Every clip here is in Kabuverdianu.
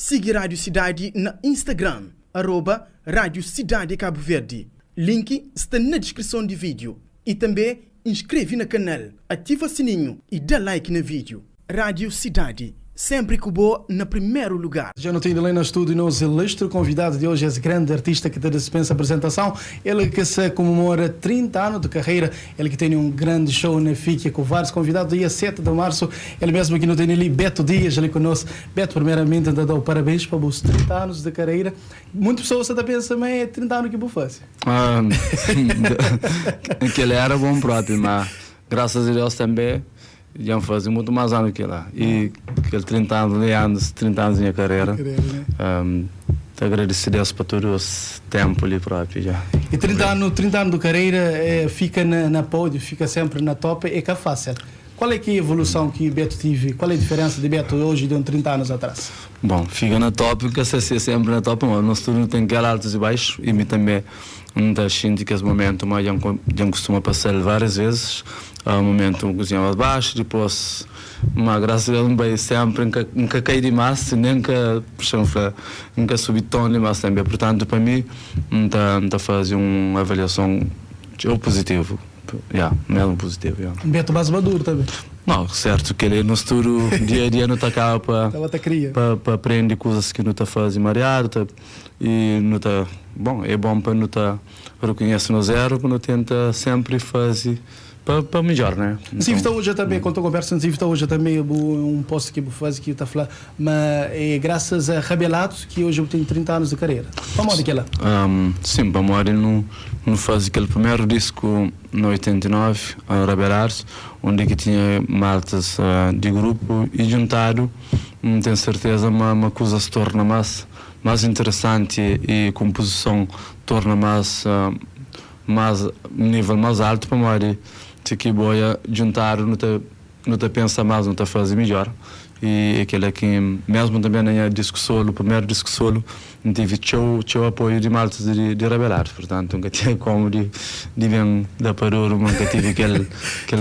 Sigi Rádio Sidadi na Instagram, arroba Rádio Sidadi Cabo Verde. Link sta na diskrison di vídeo. I tanbê inskreve na kanal, ativa sininhu i da like na vídeo. Rádio Sidadi, sénpri ku bo na primeru lugar. Já nu tem li na estúdio nos ilustre convidado de hoje, esse grande artista que te dispensa apresentação, ele que se comemora 30 anos de carreira, ele que tem um grande show na FIC com vários convidados, dia 7 de março, ele mesmo que não tem ali, Beto Dias, ali conosco. Beto, primeiramente, ainda dou parabéns para os 30 anos de carreira. Muitas pessoas até pensam, mas é 30 anos que vou fazer. Ah, que ele era bom próprio, mas graças a Deus também já fazia muito mais anos que lá. E aquele 30 anos, anos, 30 anos da minha carreira. Carreira, né? Te agradeço a Deus por todo esse tempo ali próprio já. E 30 anos, 30 anos de carreira, fica na pódio, fica sempre na top, é que é fácil. Qual é que é a evolução que o Beto teve? Qual é a diferença de Beto hoje de uns 30 anos atrás? Bom, fica na top, porque se ser sempre na top, mas nosso turno tem aquele altos e baixos, e mim também não está sentindo que esse momento, mas já, já costuma passar várias vezes, há um momento um cozinha mais baixo, depois, mas graças a Deus, não vai sempre, nunca, nunca caí demais, nunca, nunca subi tão demais também, portanto, para mim, não está, não tá fazendo uma avaliação positivo, yeah, mesmo positivo, yeah. Beto mais maduro também. Não, certo, que ele no futuro, dia a dia não está cá para Ela tá cria. para aprender coisas que não está fazendo mareado tá, e não tá bom é bom para não tá reconhecer no zero para não tenta sempre fazer para melhor, né? Sim, então hoje também, quando eu converso, sim, então hoje também um post que eu faço que está falando, mas é graças a Rebelados que hoje eu tenho 30 anos de carreira. Vamos lá, aquela. Sim, para morrer não faz aquele primeiro disco no 89, a Rebelados, onde que tinha maltas de grupo e juntado, não tenho certeza, mas uma coisa se torna mais interessante e composição torna mais nível mais alto para morrer. Se que boia juntar não te pensa mais, não te faz melhor. E aquele que mesmo também na disco solo, primeiro disco solo, não tive teu apoio de maltas de Rebelar, portanto nunca tinha como de vir da Paruro, nunca tive aquele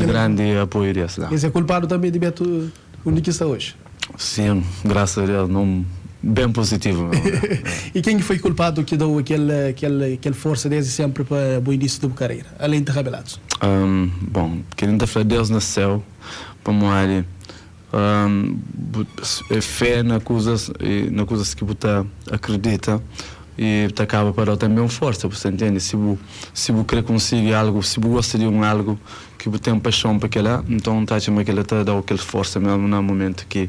grande apoio desse lá. Esse é culpado também de Beto onde que está hoje? Sim, graças a Deus, não, bem positivo mesmo, né? E quem foi culpado que deu aquele força desde sempre para o início da carreira, além de Rebelados? Bom, querendo falar Deus no céu, para morrer, é fé na coisas, e na coisas que você acredita e te acaba para dar também força, você entende? Se você quer conseguir algo, se você gosta de um algo que você tem paixão para aquela, então tá te aquela te dá aquela força mesmo no momento que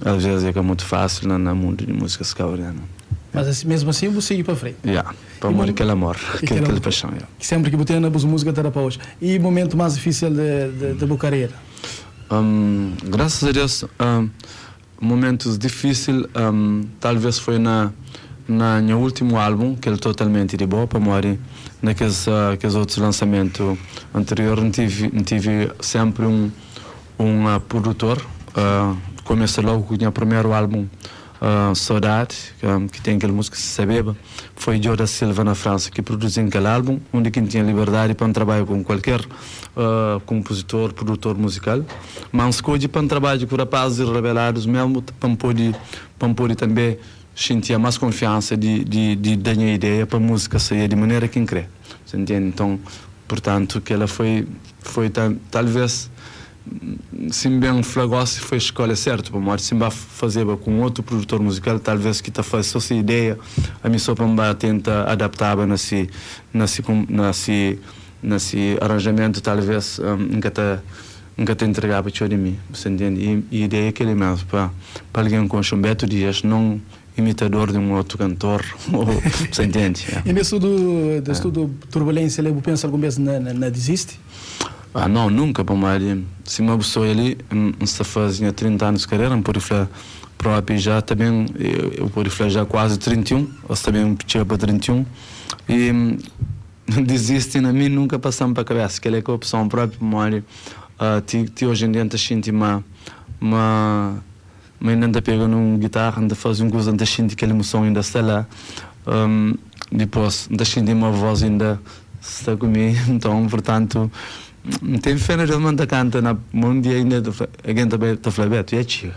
às vezes é muito fácil no mundo de música cabo-verdiana. Mas assim, mesmo assim você ir para frente. Yeah, para amor, aquele amor, aquele aquela amor. Paixão. Yeah. Que sempre que você na música tá para hoje. E momento mais difícil de boa carreira? Graças a Deus, momentos difíceis, talvez foi na meu último álbum, que ele totalmente de boa, para morrer, naqueles aqueles outros lançamentos anteriores, não tive sempre um produtor. Comecei logo com o meu primeiro álbum, Saudade, que tem aquela música Sabeba, foi Joe da Silva na França que produziu aquele álbum, onde quem tinha liberdade para um trabalho com qualquer compositor, produtor musical, mas escolhi para um trabalho com rapazes rebelados mesmo, para poder também sentir mais confiança de dar minha ideia para a música sair de maneira que crê. Você entende? Então, portanto, que ela foi talvez se bem flagosse foi a escolha certa, para morrer, se vai fazer com outro produtor musical, talvez que tá fazendo só ideia, a mim só para tenta adaptar nesse arranjamento, talvez nunca te entregava de mim, você entende? E a ideia é aquele mesmo, para alguém com o Beto Dias, não imitador de um outro cantor, ou, você entende? É. E nesse tudo turbulência, ele pensa alguma vez na desiste? Ah, não, nunca, para uma se uma pessoa ali, está fazendo 30 anos de carreira, não pode falar próprio já também, eu pode falar já quase 31, ou também chega para 31, e desiste na mim nunca passando para a cabeça, que ele é a opção própria, mas ti hoje em dia está sentindo uma ainda está pegando uma guitarra, ainda faz um coisa, ainda sente aquela emoção ainda está lá, depois ainda sente uma voz ainda está comigo, então, portanto, não tem fé na manda canta na um dia ainda alguém também está falando Beto, e é tio.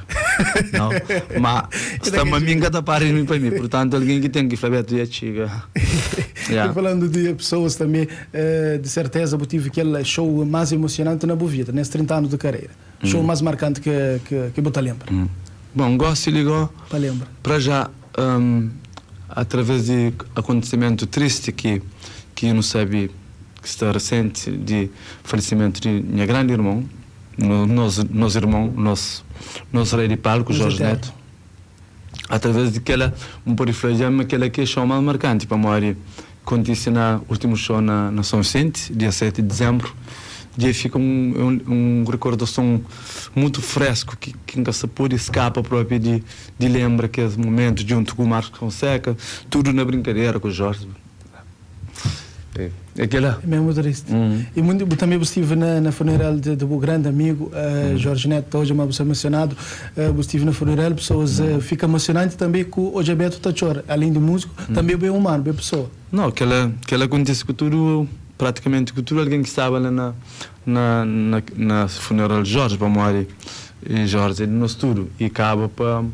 Nau, ma sta ma mi N ka ta para di mi pa mi, purtantu algen ki ten ki fla Beto dja txiga. E falandu di pesoas tanbe, di serteza bu tive kel show mas emosionanti na bu vida, nes 30 anu di karera. Show mas markanti ki bu ta lenbra? Bon, gosi li go, Pa lenbra. pra já, atraves di akontisimentu tristi ki ki nu sabe ki sta resenti di falesimentu di nha grandi irmon, nos nos irmon, nos nos rei di palku, Nos Jorge eternu. Neto. Atraves di kela, N pode fla dja ma kela ki é show más markanti, pamodi kontise na últimu show na na São Vicente, dia 7 di dizembru. Dja fika un un rekordason mutu fresku ki ki N ka sa pode skapa propi di di lenbra kes momentu djuntu ku Marcos Fonseca, tudu na brinkadera ku Jorge. É kela. É mesmo triste. E muito, bu também bu estive na, na funeral de, de bu grande amigo Jorge Neto, hoje mas você mencionado, bu estive na funeral, pessoas fica emocionante também que hoje Beto tá chora, além de músico, também bem humano, bem pessoa. Não, kela, kela acontece com tudo, praticamente com tudo alguém que estava lá na, na, na, na funeral de Jorge, pamodi Jorge é di nos tudo e acaba pa,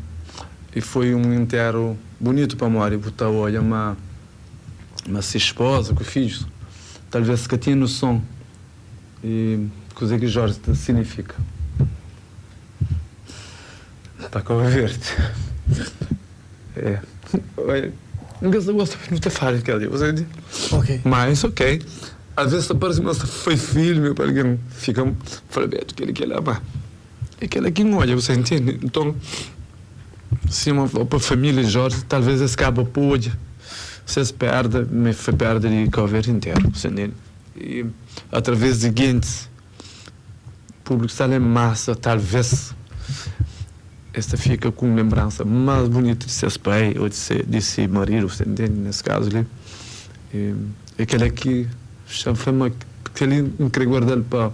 e foi um enterro bonito pamodi bu ta odja ma Ma se spoza ku fidjus talvês ka tinha noson di kuzê ki Jorge ta signifika pa Kabu Verdi. É, N ka sta gosta pa nu ta fala di kel li, bu sabe? Ok. Ma es ok. Alvês ta parse ma sta fai filmi pa algen fika fala, Beto, kel-li, kel-la, ma é kel-la ki N odja, bu sa intende? Nton. Sima pa família di Jorge, talvês es kaba pa odja ses perda, ma foi perda di Cabo Verde interu, sa ntende? I através di gentis, públiku sta la en masa, talvês es ta fika ku un lenbransa más bunitu di ses pai ô di se maridu, sa ntende? Nes kazu li, i kel-la ki Xa fla ma kel-li N kre guarda-l pa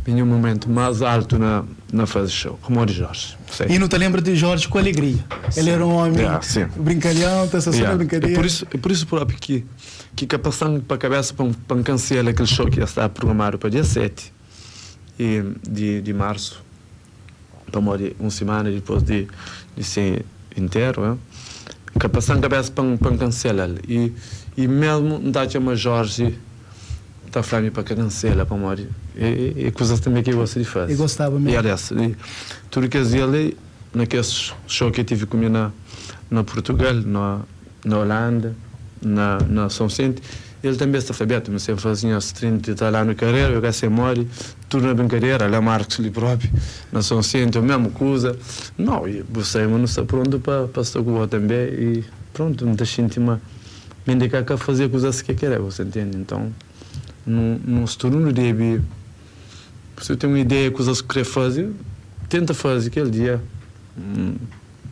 nha momentu más altu na faze xou, pamodi Jorge. I nu ta lenbra di Jorge ku alegria. El éra un ómi brinkalhon, ta sta sô na brinkadera. É pur isu própi ki ki ka pasa-m pa kabésa pa N kansela kel xou ki dja staba prugramadu pa dia 7 di marsu, pamodi un simana dipôs di se interu, ka pasa-m kabésa pa N kansela-l. I mésmu N ta atxa ma Jorge ta fla-mi pa ka kansela, pamodi é kuzas tanbê ki el gosta di faze. El gostaba mésmu. I aliás, tudu kes dia li, na kes xou ki el tive ku mi na Purtugal, na Holanda, na São Vicente, el tanbê sta fla, Beto, mi sen faze nhas 30 i tal anu di karera, eu ka sen modi. Tudu na brinkadera, la Marcos li propi na Sonsente o mesmu kuza. Nau, i bu sai ma nu sta prontu pa pa sta ku bo tanbe i prontu, nu ta xinti ma Mende ka ka faze kuzas ke kere, bu sta ntende? Nton, nu nos tudu nu debe, si bu ten un ideia kuzas ku kre faze, tenta faze kel dia.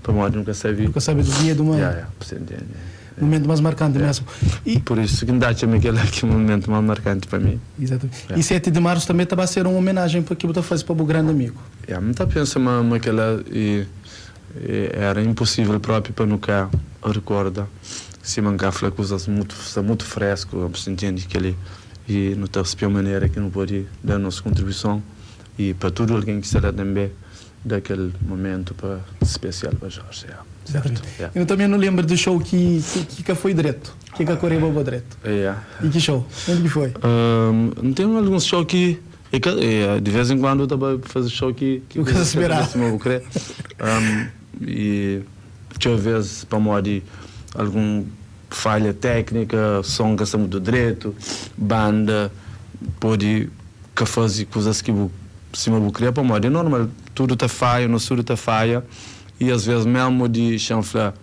Pamodi nu ka sabe. Nu ka sabe di dia di manha. Ya, ya, bu sta ntende. Momentu más markanti mesmu. I. Pur isu ki N ta atxa ma kel-la ki é momentu más markanti pa mi. Izatamenti. I 7 di marsu tanbe ta ba ser un omenajen pa ki bu ta faze pa bu grandi amigu. Ya, N ta pensa ma ma kel-la e éra inposível propi pa nu ka rikorda. Sima N ka fla kuzas mutu sta mutu fresku, bu sta ntende kel-li. I nu ta spia manera ki nu pode da nos kontribuison i pa tudu algen ki sta la tanbe. Da kel momentu pa spesial pa Jorge, ya. Exatamente. Ya. E nu tanbe nu lenbra di show ki ki ka foi dretu, ki ka koreba bo dretu. Ya. E ki show? Undi ki foi? N ten alguns show ki e ka e di vez en kuandu ta bai faze show ki Bu ka ta speraba. Sima bu kre. E txeu vez pamodi algun falha téknika, son ka sta mutu dretu, banda pode ka faze kuzas ki bu Sima bu kria pamodi é normal tudu ta faia nos tudu ta faia e as vez mesmo di xan fla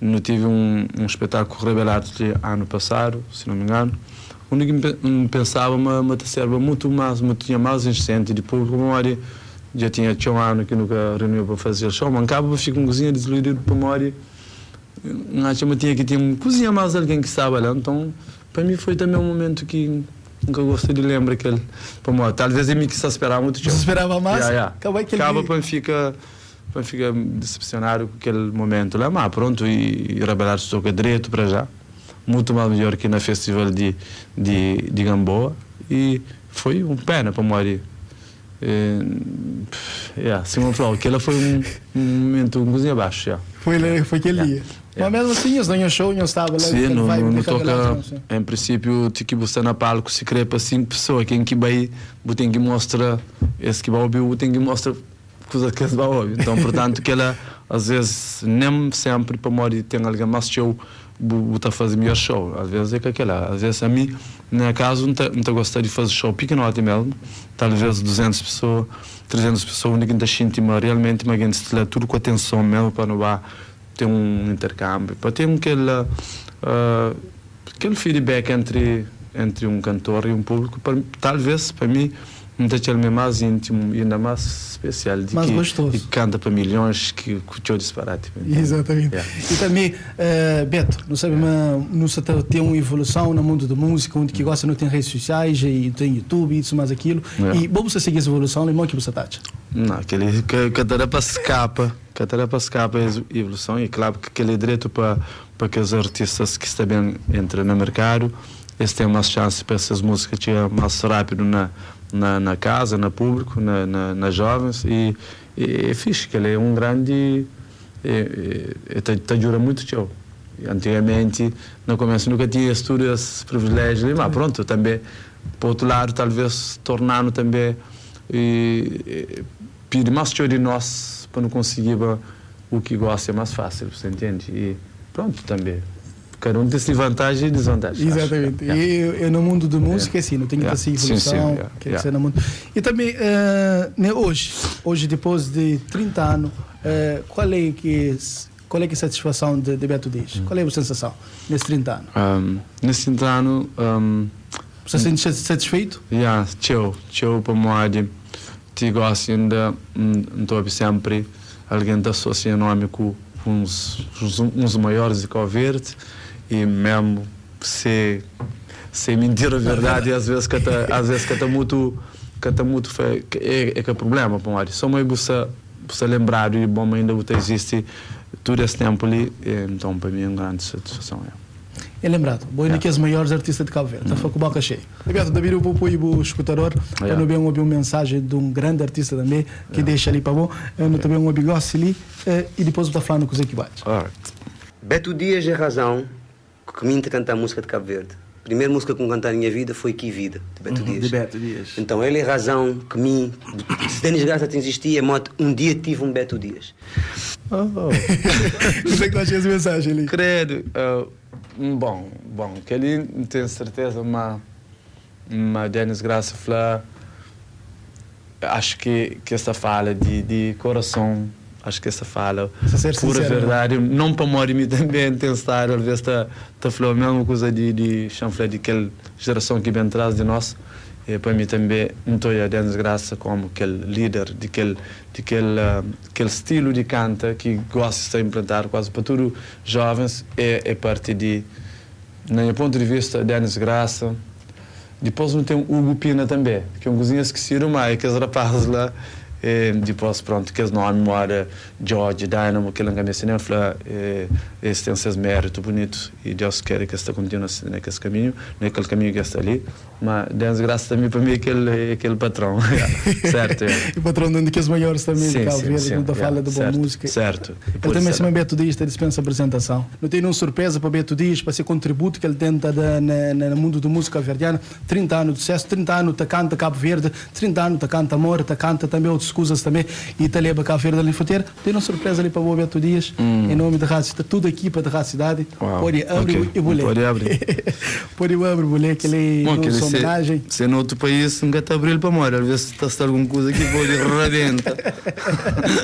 nu tive um um espetáculo rebelado ti ano passado se não me engano undi ki n pensaba ma ma ta serba mutu mas ma tinha mas enchente di público pamodi dja tinha txeu ano ki nu ka reuniu pa faze kel show ma n kaba pa fika un kuzinha desiludidu pamodi n atxa ma tinha ki ten un kuzinha mas algen ki staba la nton pa mi foi tanbe un momentu ki N ka gosta di lenbra kel pamodi talvez é mi ki sta speraba mutu txeu. Bu speraba más? Ya, ya. Kaba kel Kaba pa N fika pa N fika disepsionadu ku kel momentu la. Ma prontu, i Rabelados toka dretu pra já, mutu más midjor ki na festival di di di Gamboa i foi un pena pamodi. Yeah, sima N fla-u, kel-la foi un momentu un kuzinha baxu, yeah. Foi la, foi kel dia. Yeah. Mas mesmu asin, nhos na nhos show, nhos staba la ku Sim, kel nu, vibe nu, di nu kabelu toka, altu, sim. en prinsipiu, ti ki bu sta na palku, si kre pa 5 pesoa, ken ki bai, bu ten ki mostra, es ki ba obi-u, bu ten ki mostra kuza ki es ba obi. Nton, purtantu, kel-la, asves, nen senpri pamodi ten algen más txeu, bu, bu ta faze midjor show. Asves é ka kel-la. Asves, ami, na nha kazu, N ta, N ta gosta di faze show pikinoti mesmu, talves 200 pesoa, 300 pesoa, undi ki N ta xinti ma realmenti ma gentis sta la tudu ku atenson mesmu pa nu ba ten un interkanbiu, pa ten kel, kel feedback entri, entri un kantor i un públiku, pa, talves pa mi, N ta atxa-l mi más íntimu i inda más spesial di Más ki gostozu. di ki kanta pa milhons ki ku txeu disparati. Exatamente. Yeah. I tanbe, Beto, nu sabe ma nu sa ta ten un evoluson na mundu di múzika, undi ki gosi nu ten redes sosiais i ten YouTube i isu más akilu. Yeah. I bo bu sa sigi es evoluson li, mo ki bu sa ta atxa? Não, kel-li ka, ka ta da pa skapa, ka ta da pa skapa es evoluson i klaru ki kel-li é dretu pa pa kes artistas ki sta ben entra na merkadu. Es ten más xansi pa ses múzika txiga más rápidu na na na kaza, na públiku, na na na jovens i é fixi, kel-la é un grandi é é ta ta djuda mutu txeu. Antigamenti na komésu nu ka tinha es tudu es priviléjiu li, má prontu, tanbe pa otu ladu talvês torna-nu tanbe i pidi más txeu di nos pa nu konsigiba u ki gósi é más fásil, bu sta intende? I prontu, tanbe. Kada un ten si vantaji i disvantaji. Exatamente. E, e no mundo de música é assim, não tem que ter evolução, tem que ser no mundo. E também, né, hoje, hoje depois de 30 anos, qual é que qual é que é a satisfação de, de Beto Dias? Qual é a sensação nesses 30 anos? Nesses 30 anos, Você se sente satisfeito? Yeah, txeu, txeu pamodi ti gosi inda N ta obi sempri algen ta asosia nha nomi ku uns uns maiores di Cabo Verde e mesmu se se é mintira ou verdadi às vezes ka ta às vezes ka ta mutu ka ta mutu é é ka problema pamodi so ma bu sta bu sta lembradu di bo ma inda bu ta izisti tudu es tempu li nton pa mi é un grandi satisfason. É lembradu, bo é un di kes maiores artista di Cabo Verde, ta fla ku boka xeiu. Beto, ta pidi bu poi bu skutador pa nu ben obi un mensajen di un grandi artista tanbe ki dexa li pa bo. Nu ta ben obi gosi li i dipos bu ta fla-nu kuze ki bu atxa. Beto Dias é razão que mi nta cantá música de Cabo Verde. Primeiro música que n cantá na nha vida foi Ki Vida, de Beto Dias. De Beto Dias. Então ele é razão que mi, se Denis Graça ta existia é mot um dia tive um Beto Dias. Kuzê ki bu atxa di es mensajen li? Credo, bon, bon, kel-li N ten serteza ma ma Denis Graça fla, acho ki ki es ta fala di di korason, acho ki es ta fala Sa ser pura sinseru, né? verdadi, non pamodi mi tanbe N ten stadu alvês ta ta fla mesmu kuza di di xa-m fla di kel jerason ki ben tras di nos, e pa mi tanbe N ta odja Denis Graça komu kel líder di kel di kel kel stilu di kanta ki gosi sta inplantadu kuazi pa tudu jovens e e parti di na nha pontu di vista Denis Graça dipos nu ten Hugo Pina tanbe ki e un kuzinha skisidu ma e kes rapazes la e dipos prontu kes nomi moda Djodje Dynamo kel la nka meste nen fla e es ten ses meritu bunitu i Deus kere ki es ta kontinua na kes kaminhu na kel kaminhu ki es sta li. Ma Deus graça tambi pa mi é kel é kel patrão certo E patrão de um di kes maiores tambi di Cabo Verde, nu ta fala di bon música. Certo El tambi sima Beto Dias ta dispensa apresentação. Nu tene un surpresa pa Beto Dias pa se kontributu ki el tenta da na na mundu di música kabuverdiana. 30 anu di susesu, 30 anu ta kanta Cabo Verde, 30 anu ta kanta amor, ta kanta tambi otus kuzas tambi i ta leba Cabo Verde além frontera. Tene un surpresa li pa bo Beto Dias em nomi di Rádio Cidade, tudu ekipa di Rádio Cidade. Pode abri e bu lê. Pode abri. Pode abri bu lê kel-li Bom, nossa se, homenagem. Se na otu país N ka ta abri-l pamodi alvês ta sta algun kuza ki pode rabenta.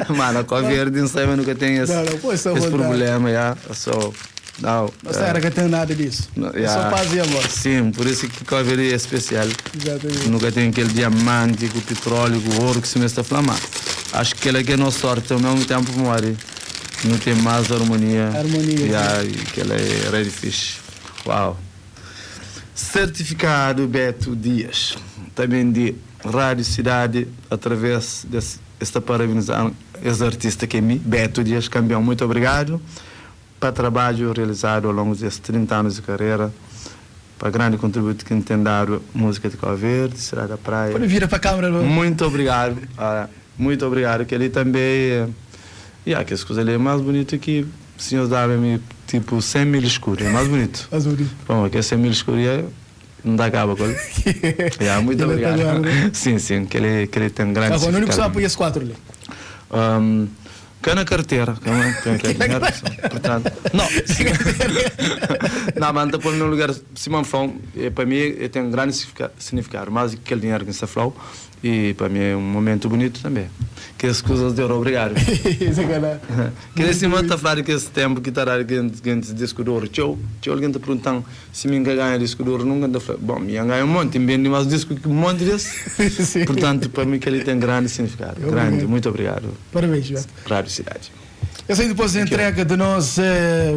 Má na Cabo Verde N sabe ma nu ka ten es, Não, não, pode estar à es vontade. problema, ya. So, não, Nos terra ka ten nada disso. É só paz e amor. Sim, por isso ki Cabo Verde é especial. Exatamente. Nu ka ten kel diamanti ku pitróliu ku oru ki sima es ta fla, má acho ki kel-la ki é nos sorti. Ao mesmu tempu pamodi Nu ten más armonia. Armonia, Ya, i kela é rei di fixi. Uau! Sertifikadu Beto Dias ta ben di Rádio Sidadi através des es ta parabenizan es artista ki é mi, Beto Dias Kanpion. Muitu obrigadu pa trabadju realizadu ao longu di es 30 anus di karera. Pa grandi kontributu ki N ten dadu múzika di Kau Verdi, Sidadi da Praia. Pode vira pa câmera lo. Muito obrigadu, muito obrigadu. Kel-li tanbe, ya, kes kuza li é más bunitu ki si nhos daba mi tipu 100 mil eskudu, é más bunitu. Más bunitu. Pamodi kes 100 mil eskudu ya N ta kaba ku el. Ya, muito obrigadu. Sim, sim, kel-li, kel-li ten grandi Agora, signifikadu. Úniku só apoia es 4 li. Ka na kartera, ka na ka dinheru purtantu, no, no, ma N ta pô-l na un lugar, sima N fla-u, pa mi e ten grandi signifikadu, más di ki kel dinheru ki N sta fla-u, i pa mi é un momentu bunitu tanbe. Kes kuzas di oru, obrigadu. Kel li sima ta fladu kes tenpu ki ta dadu gentis disku di oru, txeu, txeu algen ta pergunta-m si mi N ka ganha disku di oru nunka, N ta fla, bon, mi N ganha un monti, N bende más disku ki un monti di es, purtantu pa mi kel li ten grandi signifikadu, grandi, muitu obrigadu. Parabéns, Beto. Rádio Cidade. Es aí dipôs entrega de nos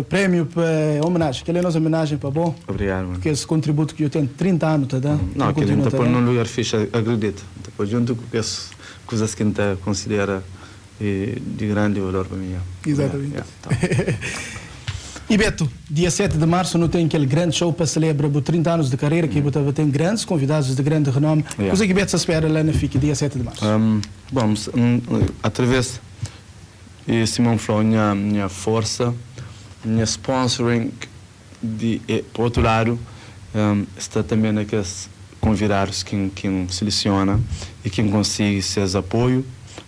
prémiu pa homenagem. Kel é nos homenagem pa bo. Obrigado, mano. Porque esse contributo que eu tenho 30 anos ta da. Não, kel N ta pô num lugar fixe, acredita. N ta pô junto ku kes kuzas ki N ta considera di grandi valor pa mi. Exatamente. E Beto, dia 7 de março nu ten kel grande show pa celebra bu 30 anos de carreira ki bu ta ten grandes convidados de grande renome. Kuze ki Beto sa spera la na FIC dia 7 de março? Bom, através di Simon Flow nha nha forsa, nha sponsoring di e pa otu ladu sta tanbe na kes konvidadus ki N ki N selesiona i ki N konsigi ses apoiu,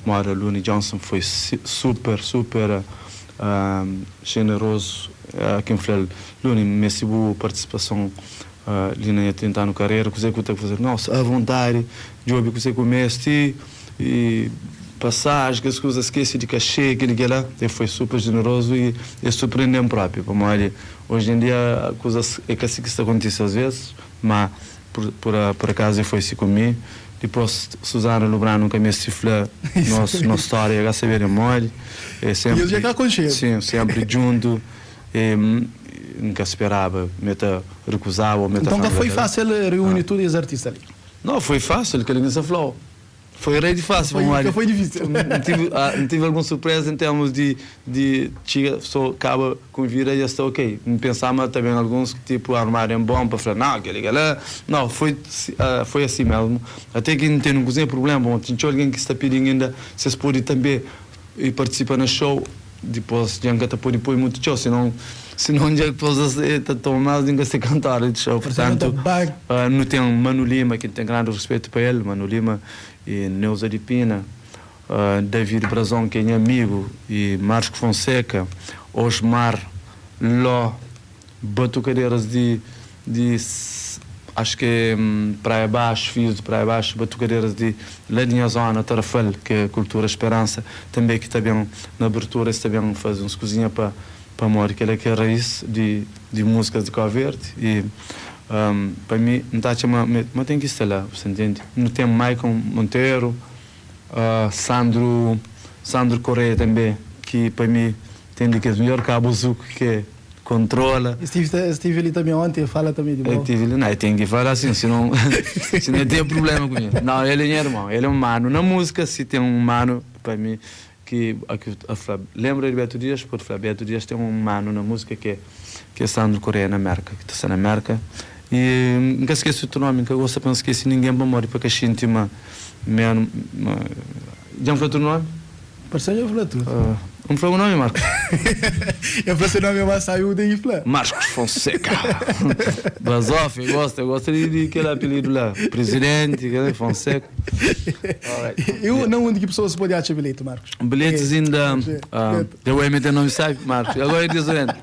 moda Luni Johnson foi super super jenerozu ki N fla-l, Luni N meste bu partisipason Li na nha 30 anu karera, kuzê ku ta faze? Nossa, avontadi, djobe kuzê ku mesti i pasaji, kes kuza, skese di kaxê, kel-li kel-la. E foi super jenerozu i e surpreende-m propi, pamodi oji en dia kuzas é ka si ki sta kontise as ves, ma pur akazu e foi si ku mi. Dipos Suzana Lubrano nka meste fla nos nos stória ka sabe de modi, e senpri, sim, senpri djuntu. E N ka speraba ma e ta rekuzaba ô ma e ta Nton ka flaba foi kel-la. fásil reúni tudu es artista li? Nau, foi fásil, kel-li ki N sta fla-u. Foi rei di fásil Foi, pamodi ka foi difísil. N tive, N tive algun surpreza en termus di, di txiga, so kaba konvida i es sta ok. N pensa ma ta ben alguns ki tipu armadu en bon pa fla, nau, kel-li, kel-la. Nau, foi, foi asi mesmu. Ate ki N ten un kuzinha prubléma pamodi ten txeu algen ki sta pidi-m inda si es pode tanbe I partisipa na show dipos dja N ka ta pode poi mutu txeu sinon sinon dja dipos es ta toma mas di N ka ser kantor di show purtantu nu ten Manu Lima ki N ten grandi ruspetu pa el Manu Lima i Neuza di Pina David Brazon ki é nha amigu i Marco Fonseca Osmar Ló Batukaderas di di acho que é Praia Baxu, Fios di Praia Baxu, batukaderas di la di nha zona, Tarrafal, ki é Cultura Esperança, tanbe ki ta ben na abertura, es ta ben faze uns kuzinha pa pamodi kel-la ki é raiz di di múzikas di Kau Verdi i pa mi N ta atxa ma ma ten ki sta la, bu sta ntende? Nu ten Maicon Monteiro, Sandro Sandro Correia tanbe ki pa mi ten di kes midjor kabuzuku ki Kontrola. Estive estive li também ontem, fala também di bo. Estive li, não, tem que falar assim, senão, senão tem problema comigo. Não, ele é meu irmão, ele é um mano. Na música, se tem um mano, para mim, que, que a fla, lembra de Beto Dias, pode falar, Beto Dias tem um mano na música que é, que é Sandro Correia na América, que está na América. E nunca esqueci o teu nome, nunca gosto para não esquecer ninguém para morrer, para que a gente, ma, ma, ma, já me falou teu nome? Parse dja fla tudo. N fla bu nomi, Marcos? El fla se nomi mas sabi bu ten ki fla. Marcos Fonseca. Bazof, eu gosto, eu gosto di, di kel apelidu la. Presidenti, kel Fonseca. Alright. E na undi ki pessoas pode atxa bilhete, Marcos? Bilhetes inda. Dja bu mete nomi sabi, Marcos. Agora é diferente.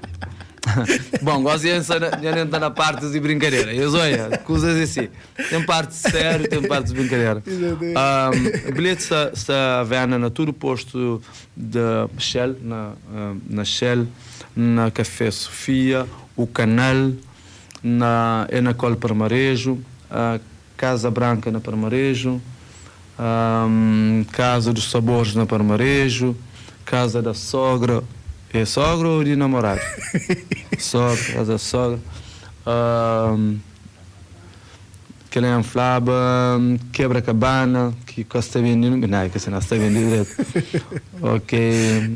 Bom, gosi dja N entra na partis di brinkadera. Es oia, kuzas é si. Ten partis sériu, ten partis brinkadera. Bilheti sta sta a venda na tudu postu di Shell, na na Shell, na Café Sofia, O Canal, na Enacol Parmareju, Casa Branca na Parmareju, Casa dos Sabores na Parmareju, Casa da Sogra, é sogra ou di namoradu? Sogra, Casa da Sogra. Kel N flaba kebra kabana ki ka sta bende nunka nah ka sta sta bende dretu ok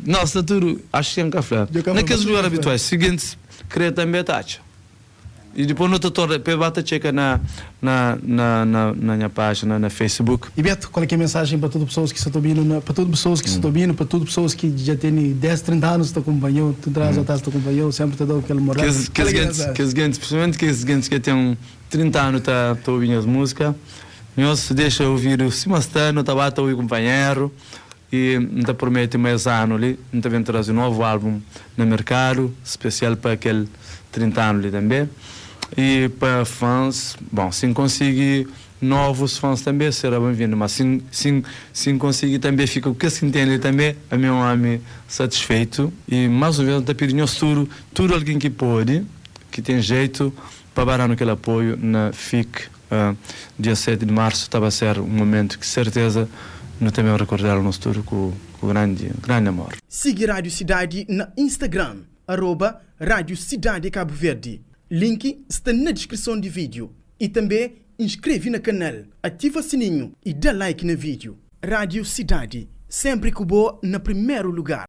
no sta tudu acho ki N ka fla na kes lugar habituais si gentis kre tambe ta atxa. I dipôs nu ta torna pa el ba ta txeka na na na na na nha pájina na Facebook. I Beto, kual ki é mensajen pa tudu pesoas ki sta ta obinu na pa tudu pesoas ki sta ta obinu, pa tudu pesoas ki dja tene 10, 30 anus ta kunpanhau, 30 anus atrás ta kunpanhau, senpri ta dau kel moral. Kes Kal kes ki é gentis mensajen? kes gentis, prinsipalmenti kes gentis ki ten 30 anu ta ta obi nhas múzika, nhos dexa ovidu sima sta, nu ta ba ta obi kunpanheru i N ta promete ma es anu li N ta ben traze un novu álbum na merkadu, spesial pa kel 30 anu li tanbe. I pa fãs, bon, si N konsigi novus fãs tanbe sera ben-vindu, ma si N si N si N konsigi tanbe fika ku kes ki N ten li tanbe, ami é un ómi satisfeitu. I más un vês N ta pidi nhos tudu, tudu algen ki pode, ki ten jeitu, pa ba da-nu kel apoiu na fik. Dia 7 di marsu ta ba ser un momentu ki serteza nu ta ben rekordadu nos tudu ku grandi grandi amor. Sigi Rádio Sidadi na Instagram, arroba Rádio Sidadi Cabo Verde. Link sta na diskrison di vídeo. I tanbê inskreve na kanal, ativa sininhu i da like na vídeo. Rádio Sidadi, senpri ku bo na primeru lugar.